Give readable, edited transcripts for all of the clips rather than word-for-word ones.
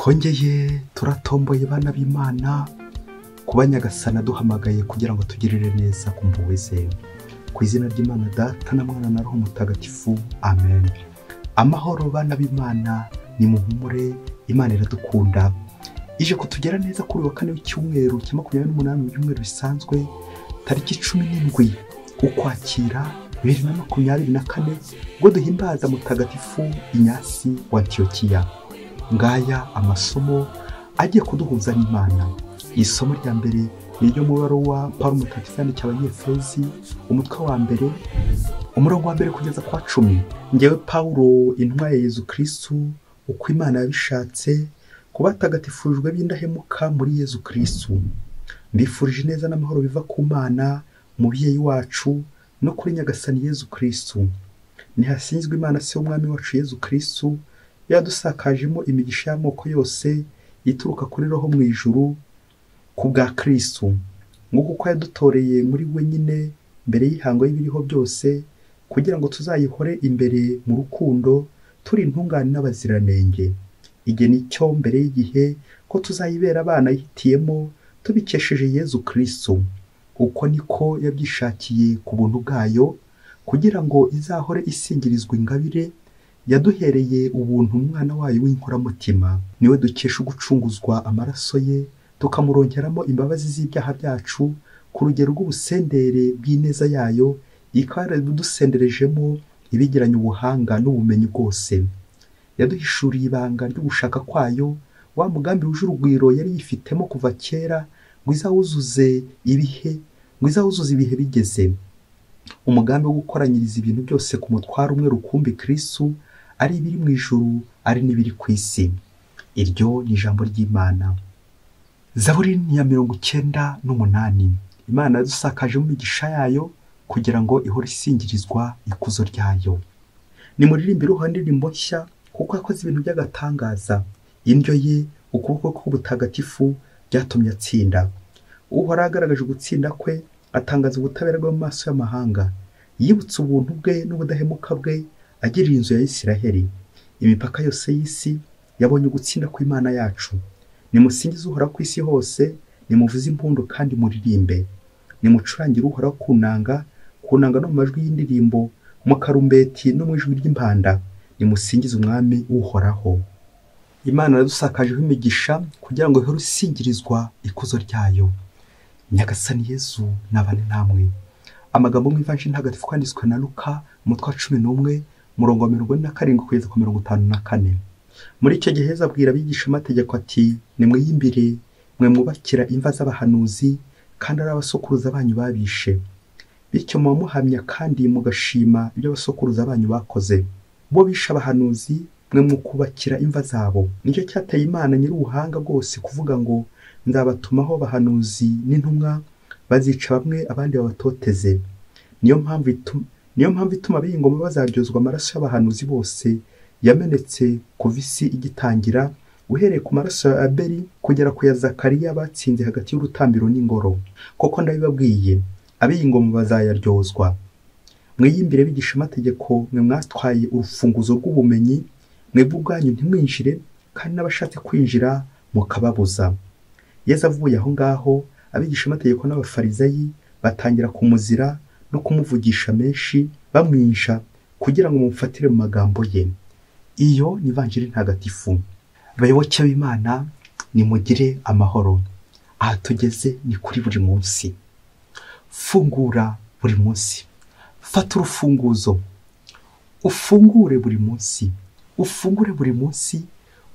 Twongeye turatomboye bana b'Imana kuba Nyagasani aduhamagaye kugira ngo tugirire neza ku mpuhwe ze. Ku izina ry'Imana Data na Mwana na Roho Mutagatifu, amen. Amahoro bana b'Imana, ni muhumure, Imana iradukunda. Ije kutugera neza kuri wa kane w'icyumweru cya 28 mu byumweru bisanzwe, tariki 17 Ukwakira 2024, ubwo duhimbaza Mutagatifu Inyasi wa Antiyokiya. Ngaya amasomo agiye kuduhuza n'Imana. Isomo rya mbere ni iryo mu baruwa Pawulo Mutagatifu yandikiye Abanyefezi, umutwe wa mbere, umurongo wa mbere kugeza kwa 10. Njyewe Pawulo, intumwa ya Yezu Kristu, uko Imana yabishatse, kubatagatifujwe b'indahemuka muri Yezu Kristu. Mbifurije neza n'amahoro biva ku Mana, umubyeyi wacu, no kuri Nyagasani Yezu Kristu. Nihasinzwe Imana se w'Umwami wacu Yezu Kristu, yadusakajemo imigisha y'amoko yose ituruka kuri Roho mu ijuru ku bwa Kristu, nk'uko uko yadutoreye muri we nyine mbere y'ihango y'ibiriho byose, kugira ngo tuzayihore imbere mu rukundo turi intungane n'abaziranenge. Igena icyo mbere y'igihe ko tuzayibera abana yihitiyemo tubikesheje Yezu Kristu. Uko niko yabyishakiye ku buntu bwayo, kugira ngo izahore isingirizwa ingabire yaduhereye ubuntu umwana wayo w'inkoramutima. Niwe dukesha ugucunguzwa amaraso ye, tukamuronkeramo imbabazi z'ibyaha byacu ku rugero rw'ubusendere bw'ineza yayo, ikaba yaradusenderejemo ibigiranye ubuhanga n'ubumenyi bwose. Yaduhishuriye ibanga ry'ugushaka kwayo, wa mugambi wuje urugwiro yari yifitemo kuva kera, ngo izawuzuze ibihe bigeze. Umugambi wo gukoranyiriza ibintu byose ku mutwaro umwe rukumbi Kristu, ari ibiri mu ijuru ari n'ibiri ku isi. Iryo ni ijambo ry'Imana. Zaburi ya 98. Imana yadusakajemo imigisha yayo kugira ngo ihore isingirizwa ikuzo ryayo. Nimuririmbire Uhoraho indirimbo nshya, kuko yakoze ibintu by'agatangaza. Indyo ye, ukuboko k'ubutagatifu byatumye atsinda. Uhoraho agaragaje gutsinda kwe, atangaza ubutabera bwe mu maso y'amahanga. Yibutse ubuntu bwe n'ubudahemuka bwe agirira inzu ya Isiraheli. Imipaka yose y'isi yabonye ugutsinda kw'Imana yacu. Nimusingize Uhoraho ku isi hose, nimuvuze impundu kandi muririmbe. Nimucurangire Uhoraho ku nanga, ku nanga no mu majwi y'indirimbo, mu karumbeti no mu ijwi ry'impanda. Nimusingize Umwami Uhoraho. Imana yadusakajeho imigisha kugira ngo ihore isingirizwa ikuzo ryayo. Nyagasani Yezu nabane namwe. Amagambo mu Ivanjiri Ntagatifu kwanditswe na Luka, umutwe wa 11, umurongo wa 47 kugeza ku 54. Muri icyo gihe Yezu abwira abigishamategeko ati: nimwiyimbire mwe mwubakira imva z'abahanuzi, kandi ari abasokuruza banyu babishe. Bityo muba muhamya kandi mugashima ibyo abasokuruza banyu bakoze. Bo bishe abahanuzi, mwe mukubakira imva zabo. Nicyo cyateye Imana nyir'ubuhanga bwose kuvuga ngo: nzabatumaho abahanuzi n'intumwa, bazica bamwe abandi babatoteze. Niyo mpamvu ituma ab'ingoma bazaryozwa amaraso y'abahanuzi bose yamenetse kuva isi igitangira, uhereye ku maraso ya Abeli kugera ku ya Zakariya batsinze hagati y'urutambiro n'ingoro. Koko ndabibabwiye, ab'ingoma bazayaryozwa. Mwiyimbire bigishamategeko, mwe mwatwaye urufunguzo rw'ubumenyi, mwebwe ubwanyu ntimwinjire, kandi n'abashatse kwinjira mukababuza. Yezu avuye aho ngaho, abigishamategeko n'abafarizayi batangira kumuzira no kumuvugisha menshi, bamwinsha kugira ngo mumufatire mu magambo ye. Iyo ni Ivanjiri Ntagatifu. Bayoboke b'Imana, nimugire amahoro. Aha tugeze ni kuri buri munsi. Fungura buri munsi. Fata urufunguzo, ufungure buri munsi. Ufungure buri munsi,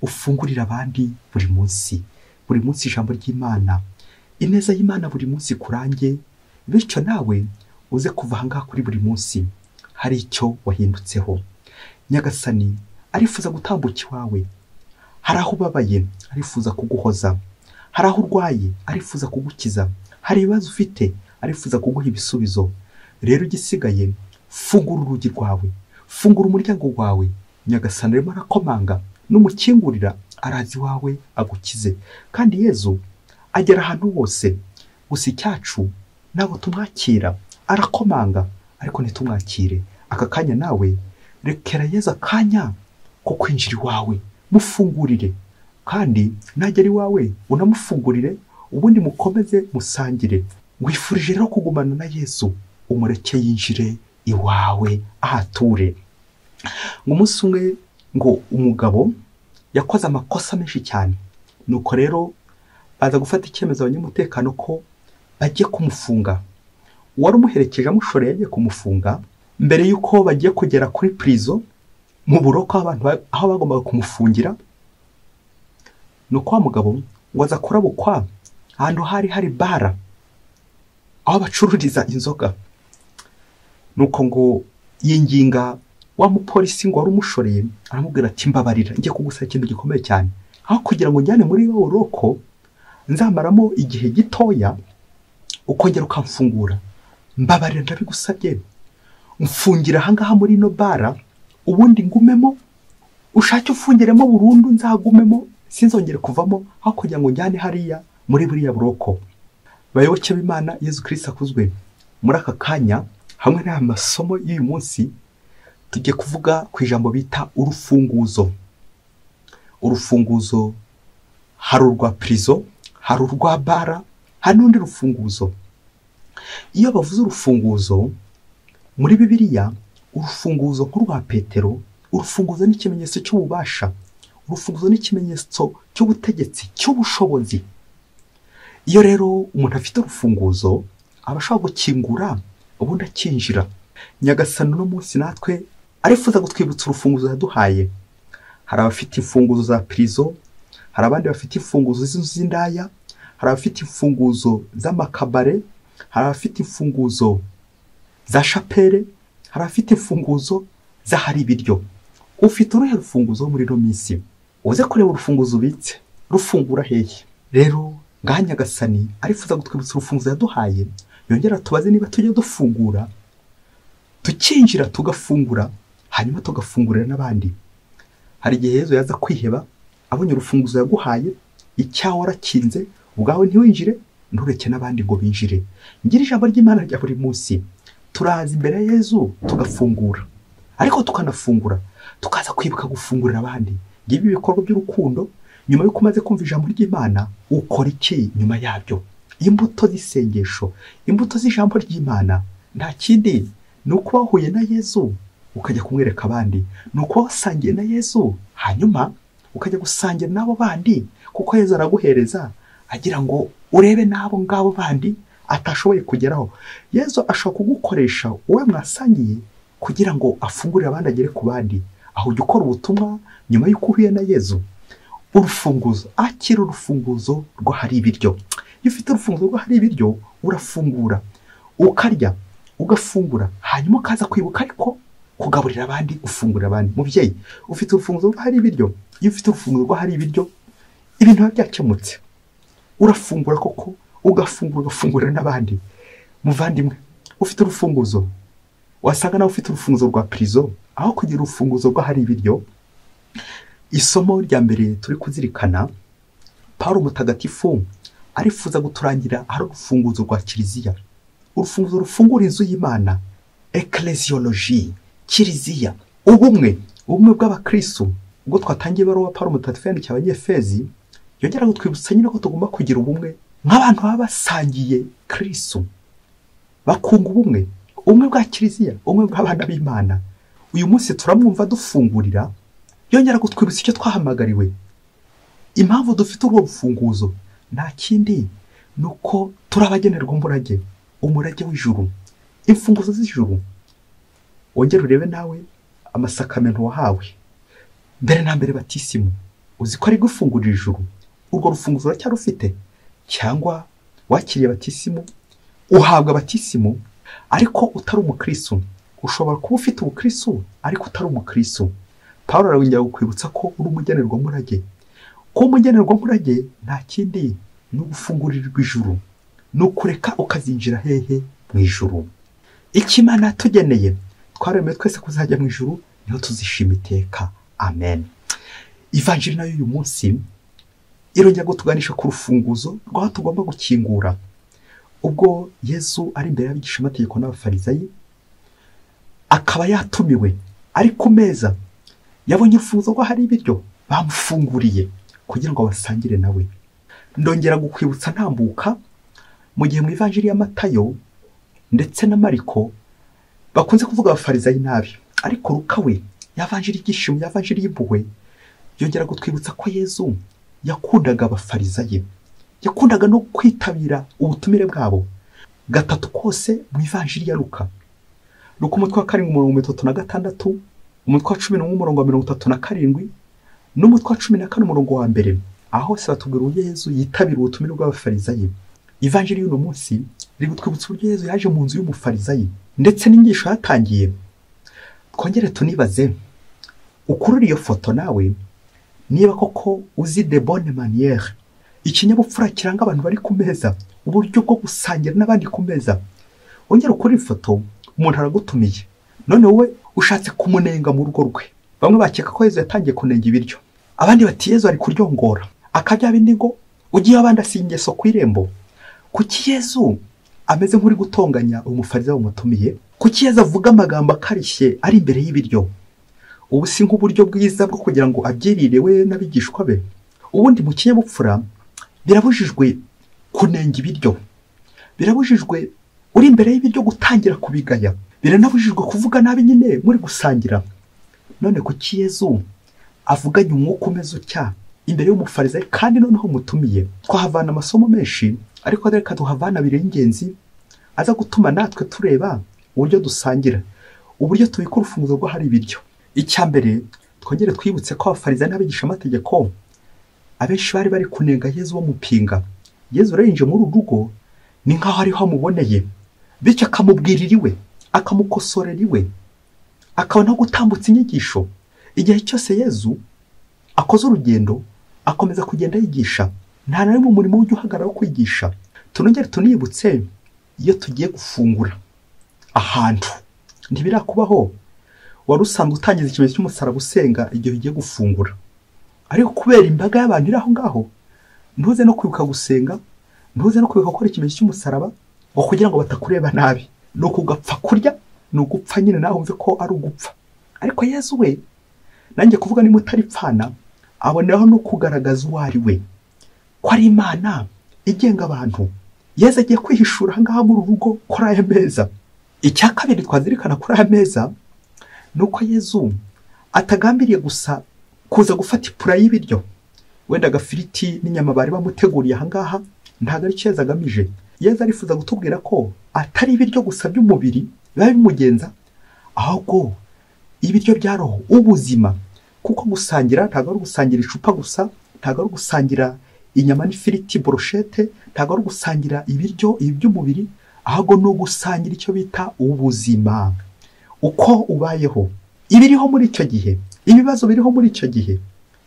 ufungurira abandi buri munsi. Buri munsi ijambo ry'Imana, ineza y'Imana buri munsi kurange, bityo nawe uze kuva aha ngaha kuri buri munsi hari icyo wahindutseho. Nyagasani arifuza gutambuka iwawe. Hari aho ubabaye, arifuza kuguhoza. Hari aho urwaye, arifuza kugukiza. Hari ibibazo ufite, arifuza kuguha ibisubizo. Rero igisigaye, fungura urugi rwawe, fungura umuryango wawe. Nyagasani arimo arakomanga, n'umukingurira arazi iwawe agukize. Kandi Yezu agera ahantu hose, gusa icyacu ntabwo tumwakira. Arakomanga ariko ntitumwakire. Aka kanya nawe rekera Yezu akanya ko kwinjira iwawe, mufungurire Kandi nagera iwawe unamufungurire, ubundi mukomeze musangire. Wifurije rero kugumana na Yesu, umureke yinjire iwawe ahature. Ngo umunsi umwe ngo umugabo yakoze amakosa menshi cyane, nuko rero baza gufata icyemezo abanyamutekano ko bagiye kumufunga. Uwari umuherekeje amushoreye yagiye kumufunga mbere y'uko bagiye kugera kuri prison mu buroko abantu aho bagombaga kumufungira. Nuko wa mugabo ngo aza kurabukwa ahantu hari hari bara aho bacururiza inzoga. Nuko ngo yinginga wa mupolisi ngo wari umushoreye, aramubwira ati mbabarira, ngiye kugusaba ikintu gikomeye cyane, aho kugira ngo njyane muri wa buroko nzamaramo igihe gitoya ukongera ukamfungura, mbabarira ndabigusabye, mfungira ahangaha muri ino bara, ubundi ngumemo, ushake ufungiremo burundu nzagumemo, sinzongere kuvamo, aho kugira ngo njyane hariya muri buriya buroko. Bayoboke b'Imana, Yezu Kristo akuzwe. Muri aka kanya hamwe n'aya masomo y'uyu munsi tugiye kuvuga ku ijambo bita urufunguzo. Urufunguzo hari urwa prison, hari urwa bara, hari n'undi rufunguzo. Iyo bavuze urufunguzo muri Bibiliya, urufunguzo nk'urwa Petero, urufunguzo ni ikimenyetso cy'ububasha, urufunguzo ni ikimenyetso cy'ubutegetsi, cy'ubushobozi. Iyo rero umuntu afite urufunguzo aba ashobora gukingura ubundi akinjira. Nyagasani uno munsi natwe arifuza kutwibutsa urufunguzo yaduhaye. Hari abafite imfunguzo za prison, hari abandi bafite imfunguzo z'inzu z'indaya, hari abafite imfunguzo z'amakabare, hari abafite imfunguzo za chapelle, hari abafite imfunguzo z'ahari ibiryo. Ufite uruhe rufunguzo muri ino minsi? Uze kureba urufunguzo ubitse rufungura hehe? Rero ngaha Nyagasani arifuza kutwibutsa urufunguzo yaduhaye, yongera tubaze niba tujya dufungura, tukinjira tugafungura, hanyuma tugafungurira n'abandi. Hari igihe Yezu yaza kwiheba abonye urufunguzo yaguhaye, icyawe warakinze ubwawe ntiwinjire, ntureke n'abandi ngo binjire. Ngira ijambo ry'Imana rya buri munsi, turaza imbere ya Yezu tugafungura, ariko tukanafungura tukaza kwibuka gufungurira abandi. Ngibi ibikorwa by'urukundo. Nyuma y'uko umaze kumva ijambo ry'Imana, ukora iki nyuma yabyo? Imbuto z'isengesho, imbuto z'ijambo ry'Imana nta kindi ni ukuba wahuye na Yezu ukajya kumwereka abandi, ni ukuba wasangiye na Yezu hanyuma ukajya gusangira n'abo bandi, kuko Yezu araguhereza agira ngo urebe n'abo ngabo bandi atashoboye kugeraho. Yezu ashobora kugukoresha wowe mwasangiye kugira ngo afungurire abandi agere ku bandi. Aho ujya ukora ubutumwa nyuma y'uko uhuye na Yezu. Urufunguzo, akira urufunguzo rw'ahari ibiryo. Iyo ufite urufunguzo rw'ahari ibiryo, urafungura ukarya, ugafungura, hanyuma ukaza kwibuka ariko kugaburira abandi, ufungurira abandi. Mubyeyi, ufite urufunguzo rw'ahari ibiryo. Iyo ufite urufunguzo rw'ahari ibiryo, ibintu biba byakemutse. Urafungura koko, ugafungura, ugafungurira n'abandi. Muvandimwe, ufite urufunguzo, wasanga nawe ufite urufunguzo rwa prison aho kugira urufunguzo rw'ahari ibiryo. Isomo rya mbere turi kuzirikana, Paulo Mutagatifu arifuza guturangira ahari urufunguzo rwa Kiliziya, urufunguzo rufungura inzu y'Imana, ecclesiologie, Kiliziya, ubumwe, ubumwe bw'abakristo. Ubwo twatangiye ibaruwa Paulo Mutagatifu yandikiye Abanyefezi, yongera kutwibutsa nyine ko tugomba kugira ubumwe nk'abantu baba basangiye Kristo, bakunga ubumwe, ubumwe bwa Kiliziya, ubumwe bw'abana b'Imana. Uyu munsi turamwumva dufungurira, yongera kutwibutsa icyo twahamagariwe, impamvu dufite urwo rufunguzo nta kindi ni uko turabagenerwa umurage, umurage w'ijuru, imfunguzo z'ijuru. Wongere urebe nawe amasakamento wahawe mbere na mbere, batisimu, uzi ko ari gufungurira ijuru. Urwo rufunguzo uracyarufite? Cyangwa wakiriye batisimu, uhabwa batisimu ariko utari umukristo? Ushobora kuba ufite ubukristo ariko utari umukristo. Paulo arongera kukwibutsa ko uri umugenerwamurage. Kuba umugenerwamurage nta kindi ni ugufungurirwa ijuru, ni ukureka ukazinjira hehe? Mu ijuru. Icyo Imana yatugeneye, twaremewe twese kuzajya mu ijuru, niho tuzishima iteka. Amen. Ivanjiri nayo uyu munsi irongera kutuganisha ku rufunguzo rw'aho tugomba gukingura. Ubwo Yesu ari imbere y'abigishamategeko n'abafarisayi, akaba yatumiwe ari ku meza, yabonye urufunguzo rw'ahari ibiryo, bamufunguriye. kugira ngo basangire nawe. Ndongera gukwibutsa ntambuka, mu gihe mu Ivanjiri ya Matayo ndetse na Mariko bakunze kuvuga abafarizayi nabi, ariko Luka we yavanjiri ibyishimo, yavanjiri y'impuhwe, yongera gutwibutsa ko Yezu yakundaga abafarizayi, yakundaga no kwitabira ubutumire bwabo. Gatatu kose mu Ivanjiri ya Luka. Luka umutwe wa 7 umurongo 36, umutwe wa 11 umurongo wa 37 n'umutwe wa 14 umurongo wa 1, aho se batubwira uburyo Yezu yitabira ubutumire bw'abafarizayi. Ivanjiri y'uno munsi iri gutwibutsa uburyo Yezu yaje mu nzu y'umufarizayi ndetse n'inyigisho yatangiye. Twongere tunibaze, ukurura iyo foto nawe niba koko uzi de bonne manière, ikinyabupfura kiranga abantu bari ku meza, uburyo bwo gusangira n'abandi ku meza. Wongere ukuri ifoto, umuntu aragutumiye, none wowe ushatse kumunenga mu rugo rwe. Bamwe bakeka ko Yezu yatangiye kunenga ibiryo, abandi bati Yezu ari kuryongora, akabya bindi ngo ugiye abandi asiga ingeso ku irembo. Kuki Yezu ameze nk'uri gutonganya umufarizayi umutumiye? Kuki Yezu avuga amagambo akarishye ari imbere y'ibiryo? Ubu si nk'uburyo bwiza bwo kugira ngo abyirire we n'abigishwa be? Ubundi mu kinyabupfura birabujijwe kunenga ibiryo, birabujijwe uri imbere y'ibiryo gutangira kubigaya, biranabujijwe kuvuga nabi nyine muri gusangira. None kuki Yezu avuganye umwuka umeze utya imbere y'umufarizayi kandi noneho mutumiye? Twahavana amasomo menshi, ariko reka tuhavana abiri y'ingenzi aza gutuma natwe tureba uburyo dusangira, uburyo tubika urufunguzo rw'ahari ibiryo. Icya mbere, twongere twibutse ko abafarizayi n'abigishamategeko abenshi bari bari kunenga Yezu bamupinga. Yezu rero yinjiye muri uru rugo ni nkaho ariho amuboneye, bityo akamubwirira iwe, akamukosorera iwe, akabona gutambutsa inyigisho. Igihe cyose Yezu akoze urugendo akomeza kugenda yigisha, nta na rimwe umurimo ujya uhagarara wo kwigisha. Tunongere tunibutse, iyo tugiye gufungura ahantu, ntibirakubaho wari usanzwe utangiza ikimenyetso cy'umusaraba usenga igihe ugiye gufungura, ariko kubera imbaga y'abantu iri aho ngaho ntuze no kwibuka gusenga, ntuze no kwibuka gukora ikimenyetso cy'umusaraba ngo kugira ngo batakureba nabi. Ni ukugapfa kurya, ni ugupfa nyine, nawe wumve ko ari ugupfa. Ariko Yezu we, nanjye kuvuga ni mutaripfana, aboneraho no kugaragaza uwo ari we, ko ari Imana igenga abantu. Yezu agiye kwihishura aha ngaha muri rugo kuri aya meza. Icya kabiri twazirikana kuri aya meza ni uko Yezu atagambiriye gusa kuza gufata ipura y'ibiryo, wenda agafiriti n'inyama bari bamuteguriye aha ngaha, ntabwo ari cyo Yezu agamije. Yezu arifuza gutubwira ko atari ibiryo gusa by'umubiri biba bimugenza, ahubwo ibiryo bya roho, ubuzima. Kuko gusangira ntabwo ari ugusangira icupa gusa, ntabwo ari ugusangira inyama n'ifiriti brochette, ntabwo ari ugusangira ibiryo iby'umubiri, ahubwo ni ugusangira icyo bita ubuzima, uko ubayeho, ibiriho muri icyo gihe, ibibazo biriho muri icyo gihe.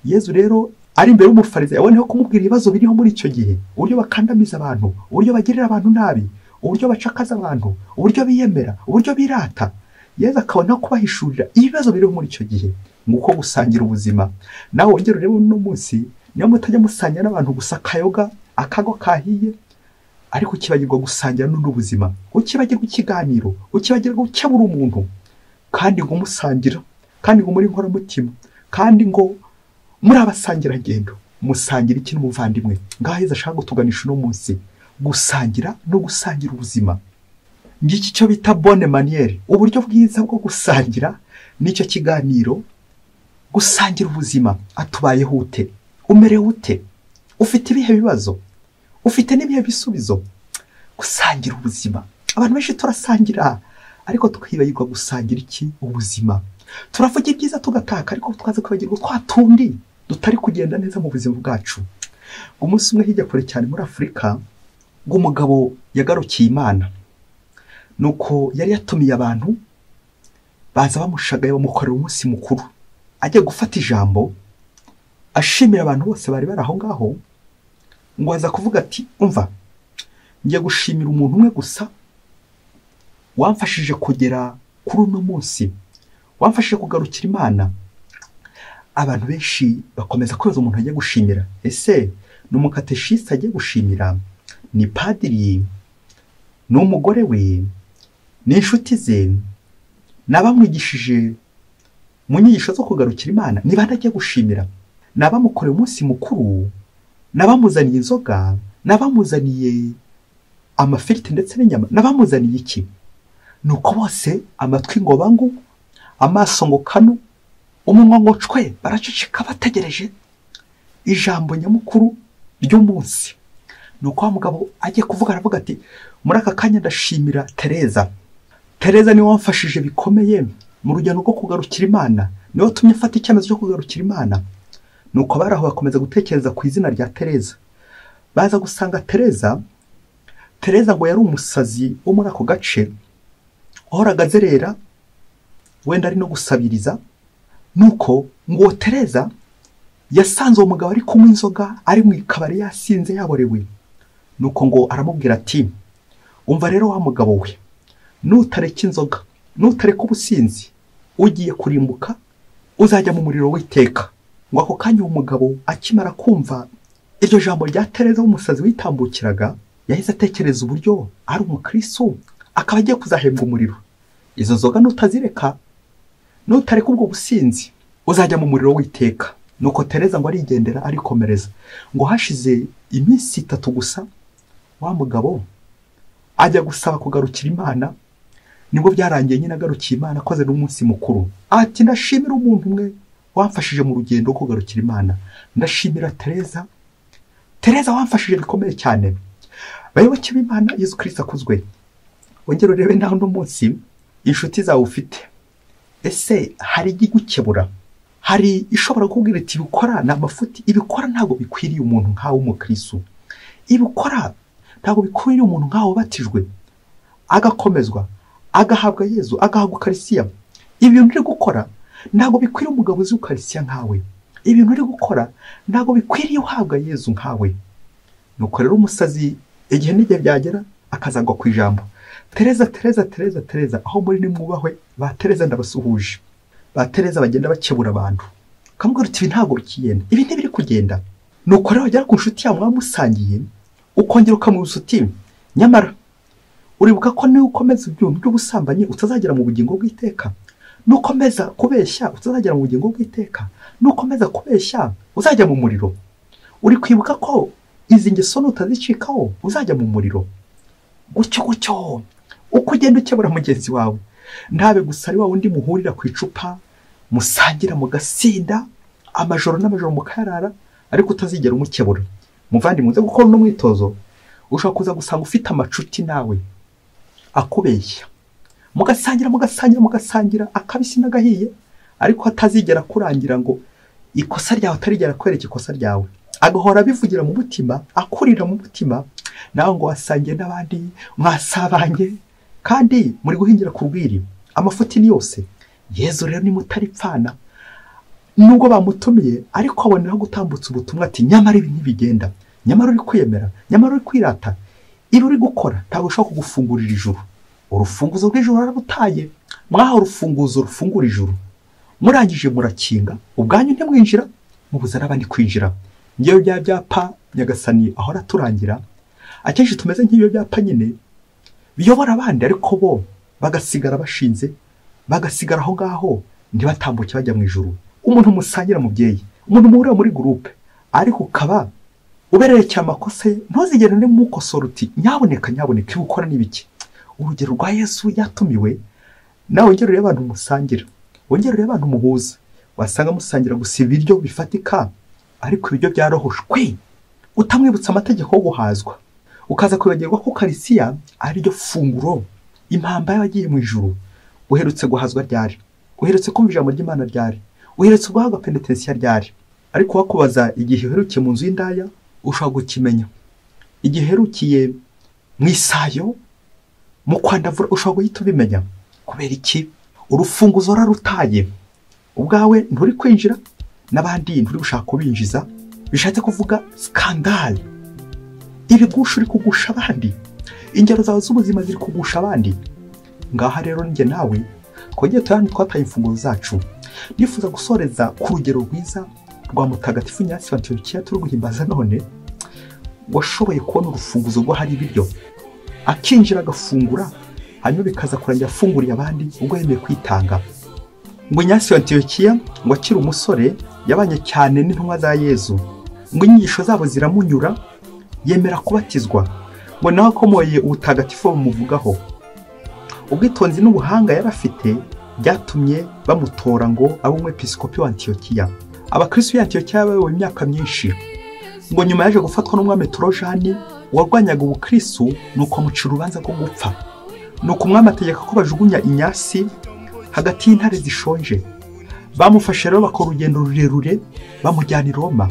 Yezu rero ari imbere y'umufarizayi aboneho kumubwira ibibazo biriho muri icyo gihe, uburyo bakandamiza abantu, uburyo bagirira abantu nabi, uburyo bacakaza abantu, uburyo biyemera, uburyo birata. Yezu akabona kubahishurira ibibazo biriho muri icyo gihe. Nguko gusangira ubuzima. Nawe wongere urebe uno munsi, niyo mutajya musangira n'abantu gusa akayoga, akago kahiye, ariko ukibagirwa gusangira n'ubuzima, ukibagirwa ikiganiro, ukibagirwa gukebura umuntu, kandi ngo musangira, kandi ngo muri inkoramutima, kandi ngo muri abasangirangendo. Musangira iki n'umuvandimwe? Ngaho Yezu ashaka gutuganisha uno munsi, gusangira no gusangira ubuzima. Ngiki cyo bita bonne manière, uburyo bwiza bwo gusangira n'icyo kiganiro, gusangira ubuzima. Atubayeho ute? Umerewe ute? Ufite ibihe bibazo? Ufite n'ibihe bisubizo? Gusangira ubuzima. Abantu benshi turasangira, ariko tukibagirwa gusangira iki? Ubuzima. Turavuga ibyiza tugataka, ariko twaza kwibagirwa twa tundi dutari kugenda neza mu buzima bwacu. Umunsi umwe hirya kure cyane muri Afurika, ngo umugabo yagarukiye Imana, nuko yari yatumiye abantu baza bamushagaye bamukorera umunsi mukuru. Ajya gufata ijambo ashimira abantu bose bari bari aho ngaho, ngo aza kuvuga ati umva, ngiye gushimira umuntu umwe gusa wamfashije kugera kuri uno munsi, wamfashije kugarukira Imana. Abantu benshi bakomeza kwibaza umuntu agiye gushimira, ese ni umukateshiste agiye gushimira, ni padiri, ni umugore we, ni inshuti ze, n'abamwigishije mu nyigisho zo kugarukira Imana, ni bande agiye gushimira? N'abamukoreye umunsi mukuru, n'abamuzaniye inzoga, n'abamuzaniye amafiriti ndetse n'inyama, n'abamuzaniye iki? Nuko bose amatwi ngo bangu, amaso ngo kanu, umunwa ngo cwe, baraceceka bategereje ijambo nyamukuru ry'umunsi. Nuko wa mugabo agiye kuvuga aravuga ati muri aka kanya ndashimira Tereza. Tereza niwe wamfashije bikomeye mu rugendo rwo kugarukira Imana, niwe watumye mfata icyemezo cyo kugarukira Imana. Nuko baraho bakomeza gutekereza ku izina rya Tereza. Baza gusanga Tereza ngo yari umusazi wo muri ako gace, wahoraga azerera wenda ari no gusabiriza. Nuko ngo Tereza yasanze uwo mugabo ari kunywa inzoga, ari mu kabari yasinze yaborewe. Nuko ngo aramubwira ati umva rero wa mugabo we, nutareka inzoga, nutareka ubusinzi, ugiye kurimbuka, uzajya mu muriro w'iteka. Ngo ako kanya uwo mugabo akimara kumva iryo jambo rya Tereza w'umusazi witambukiraga, yahise atekereza uburyo ari umukristo akaba agiye kuzahembwa umuriro. Izo nzoga nutazireka, nutareka ubwo businzi, uzajya mu muriro w'iteka. Nuko Tereza ngo arigendera arikomereza. Ngo hashize iminsi 3 gusa, wa mugabo ajya gusaba kugarukira Imana. Nibwo byarangiye nyine agarukiye Imana akoze n'umunsi mukuru. Ati ndashimira umuntu umwe wamfashije mu rugendo rwo kugarukira Imana, ndashimira Tereza. Tereza wamfashije bikomeye cyane. Bayoboke b'Imana, Yesu Kristo akuzwe. Wongere urebe naho uno munsi inshuti zawe ufite, ese hari igikebura? Hari ishobora kukubwira iti ibikora ni amafuti, ibikora ntabwo bikwiriye umuntu nkawe w'umukristo, ibikora ntabwo bikwiriye umuntu nkawe wabatijwe agakomezwa, agahabwa Yezu, agahabwa Ukarisiya. Ibintu uri gukora ntabwo bikwiriye umugabo uzi Ukarisiya nkawe, ibintu uri gukora ntabwo bikwiriye uhabwa Yezu nkawe. Nuko rero umusazi igihe n'igihe byagera akazagwa ku ijambo. Tereza, Tereza, Tereza, Tereza, aho muri nimwubahwe. Ba Tereza ndabasuhuje. Ba Tereza bagenda bakebura abantu, kamubwira uti ibi ntabwo bikigenda, ibi ntibiri kugenda. Nuko rero wagera ku nshuti yawe mwamusangiye, ukongera ukamwibutsa uti nyamara uribuka ko niba ukomeza ibintu by'ubusambanyi utazagera mu bugingo bw'iteka, nukomeza kubeshya utazagera mu bugingo bw'iteka, nukomeza kubeshya uzajya mu muriro. Uri kwibuka ko izi ngeso nutazicikaho uzajya mu muriro. Gutyo gutyo uko ugenda ukebura mugenzi wawe, ntabe gusa ari wa wundi muhurira ku icupa, musangira mugasinda amajoro n'amajoro mukayarara, ariko utazigera umukebura. Muvandimwe, uze gukora uno mwitozo, ushobora kuza gusanga ufite amacuti nawe akubeshya, mugasangira mugasangira mugasangira akabisi n'agahiye, ariko atazigera kurangira ngo ikosa ryawe, atarigera kwereka ikosa ryawe, agahora abivugira mu mutima, akurira mu mutima, nawe ngo wasangiye n'abandi mwasabanye, kandi muri guhingira ku rwiri. Amafuti ni yose. Yezu rero nimutaripfana, nubwo bamutumiye ariko aboneraho gutambutsa ubutumwa ati nyamara ibi ntibigenda, nyamara uri kwiyemera, nyamara uri kwirata, ibi uri gukora ntabwo ushobora kugufungurira ijuru. Urufunguzo rw'ijuru rarabutaye, mwaha urufunguzo rufungura ijuru, murangije murakinga, ubwanyu ntimwinjira, mubuza n'abandi kwinjira. Ngewe bya byapa Nyagasani ahora aturangira, akenshi tumeze nk'ibyo byapa nyine biyobora abandi, ariko bo bagasigara bashinze, bagasigara aho ngaho ntibatambuke bajya mu ijuru. Umuntu musangira mubyeyi, umuntu muhurira muri groupe, ariko ukaba ubererekeye amakosa ye, ntuzigere mukosora uti nyaboneka nyaboneka ibi ukora n'ibiki. Urugero rwa Yesu yatumiwe, nawe wongere urebe abantu musangira, wongere urebe abantu muhuza. Wasanga musangira gusa ibiryo bifatika, ariko ibiryo byarahoshwe, utamwibutsa amategeko yo guhazwa, ukaza kwibagirwa ko Ukarisiya ari ryo funguro, impamba y'abagiye mu ijuru. Uherutse guhazwa ryari? Uherutse kumva ijambo ry'Imana ryari? Uherutse guhabwa penetensiya ryari? Ariko wakubaza igihe uherukiye mu nzu y'indaya, ushobora gukimenya. Igihe uherukiye mu isayo, mu kwandavura, ushobora guhita ubimenya. Kubera iki? Urufunguzo rarutaye, ubwawe nturi kwinjira, n'abandi nturi gushaka kubinjiza. Bishatse kuvuga skandale, ibigusha uri kugusha abandi, ingero zawe z'ubuzima ziri kugusha abandi. Ngaha rero njye nawe twongeye turane twataye imfunguzo zacu. Nifuza gusoreza ku rugero rwiza rwa Mutagatifu Inyasi wa Antiyokiya turi guhimbaza none, washoboye kubona urufunguzo rwo hari ibiryo, akinjira agafungura, hanyuma bikaza kurangira afunguriye abandi ubwo yemeye kwitanga. Ngo Inyasi wa Antiyokiya ngo akiri umusore Yabanye cyane n'intumwa za Yezu, ngo inyigisho zabo ziramunyura, yemera kubatizwa, ngo nawe akomoye ubutagatifu bumuvugaho. Ubwitonzi n'ubuhanga yari afite byatumye bamutora ngo abe umwepiskopi wa Antiyokiya. Abakristo b'Antiyokiya bayoboye imyaka myinshi. Ngo nyuma yaje gufatwa n'umwami Torojani warwanyaga ubukristo, nuko amucira urubanza rwo gupfa. Nuko umwami ategeka ko bajugunya Inyasi hagati y'intare zishonje. Bamufashe rero bakora urugendo rurerure bamujyana i Roma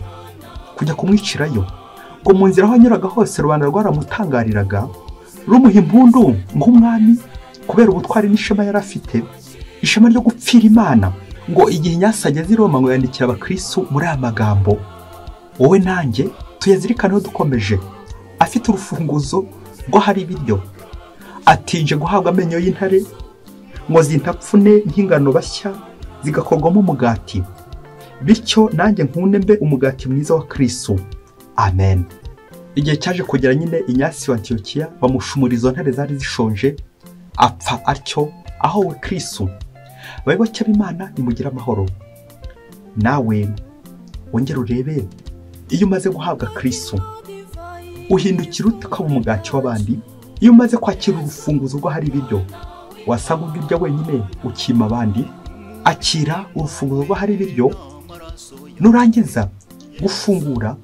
kujya kumwicirayo. Ngo mu nzira aho anyuraga hose rubanda rwaramutangariraga, rumuha impundu nk'umwami kubera ubutwari n'ishema yari afite, ishema ryo gupfira Imana. Ngo igihe Inyasi ageze i Roma ngo yandikira abakristo muri aya magambo, wowe nanjye tuyazirikaneho dukomeje. Afite urufunguzo rw'ahari ibiryo, atinje guhabwa amenyo y'intare ngo zintapfune nk'ingano bashya zigakorwamo umugati, bityo nanjye nkunde mbe umugati mwiza wa Kristo. Amen. Igihe cyaje kugera nyine Inyasi wa Antiyokiya bamushumura izo ntare zari zishonje, apfa atyo aho we Kristo. Abayoboke b'Imana nimugire amahoro. Nawe wongere urebe, iyo umaze guhabwa Kristo uhindukira ute ukaba umugati w'abandi? Iyo umaze kwakira urufunguzo rw'ahari ibiryo, wasanga ubwo urya wenyine ukima abandi. Akira urufunguzo rw'ahari ibiryo, nurangiza gufungura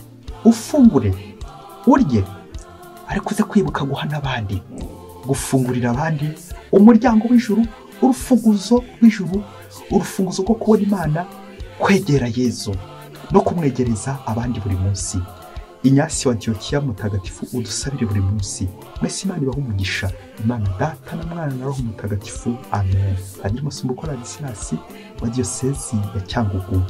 ufungure urye, ariko uze kwibuka guha n'abandi, gufungurira abandi umuryango w'ijuru, urufunguzo rw'ijuru, urufunguzo rwo kubona Imana, kwegera Yezu no kumwegereza abandi buri munsi. Inyasi wa Antiyokiya mutagatifu udusabire buri munsi. Mwese Imana ibahe umugisha. Imana Data na Mwana na Roho Mutagatifu. Amen. Padiri Masumbuko Ladislas wa Diyosezi ya Cyangugu.